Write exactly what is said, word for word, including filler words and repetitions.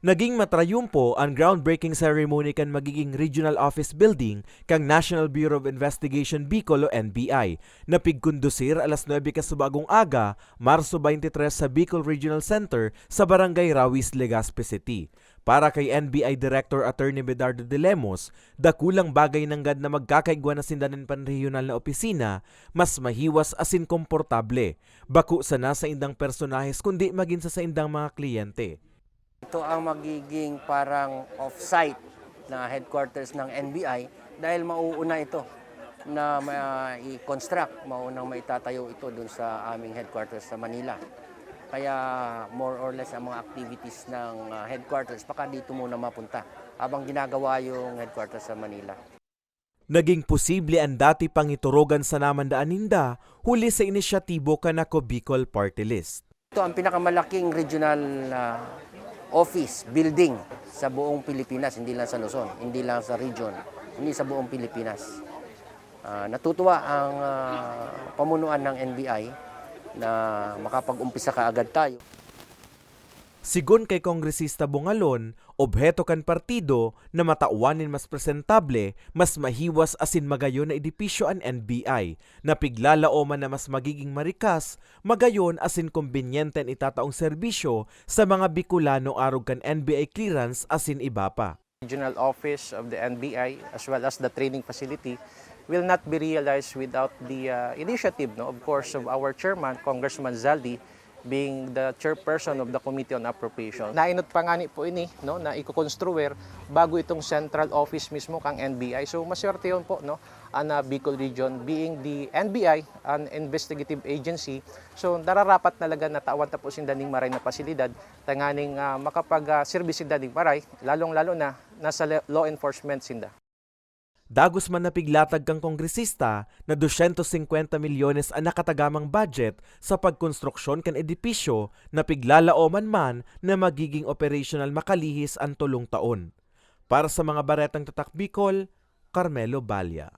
Naging matrayumpo an groundbreaking ceremony kan magiging Regional Office Building kan National Bureau of Investigation Bicol o N B I, na pigkondusir alas nuebe kasubagong aga, Marso twenty-three, sa Bicol Regional Center sa Barangay Rawis, Legazpi City. Para kay N B I Director Attorney Medardo de Lemos, dakulang bagay nanggad na magkakaigwa na sinda nin panrehiyonal na opisina, mas mahiwas asin komportable, bako sana sa indang personahes kundi magin sa saindang mga kliyente. Ito ang magiging parang off-site na headquarters ng N B I dahil mauuna ito na ma-, i-construct, maunang maitatayo ito dun sa aming headquarters sa Manila. Kaya more or less ang mga activities ng, ah, headquarters baka dito muna mapunta habang ginagawa yung headquarters sa Manila. Naging posible an dati pangiturugan sana man daan ninda huli sa inisyatibo kan Ako Bicol Party List. Ito ang pinakamalaking regional, ah, office building sa buong Pilipinas, hindi lang sa Luzon, hindi lang sa region, hindi sa buong Pilipinas. Ah, natutuwa ang, ah, pamunuan ng N B I na makapag-umpisa kaagad tayo. Sigon kay Kongresista Bungalon, obheto kan partido na matawan nin mas presentable, mas mahiwas asin magayon na edipisyo an N B I, na piglalaoman na mas magiging marikas, magayon asin kombinyente an itataong serbisyo sa mga Bicolano arog kan N B I clearance asin iba pa. Regional office of the N B I as well as the training facility will not be realized without the, uh, initiative, no, of course, of our chairman, Congressman Zaldy, being the chairperson of the Committee on Appropriation. Nainot pa ngani po ini, no, na ikokonstruir bago itong central office mismo kang N B I. So, maswerte yun po, no, ang, uh, Bicol Region being the N B I, an investigative agency. So, nararapat talaga na tawan ta po sinda ning maray na pasilidad tanganing, ah, makapag, ah, serbis sinda ning maray, lalong-lalo na nasa le-, law enforcement sinda. Dagos man na piglatag kan kongresista na dosyentos singkwenta milyones an nakatagamang budget sa pagkonstruksyon kan edipisyo na piglalaoman man na magiging operasyonal makalihis an tolong taon. Para sa mga Baretang Tatak Bicol, Carmelo Balla.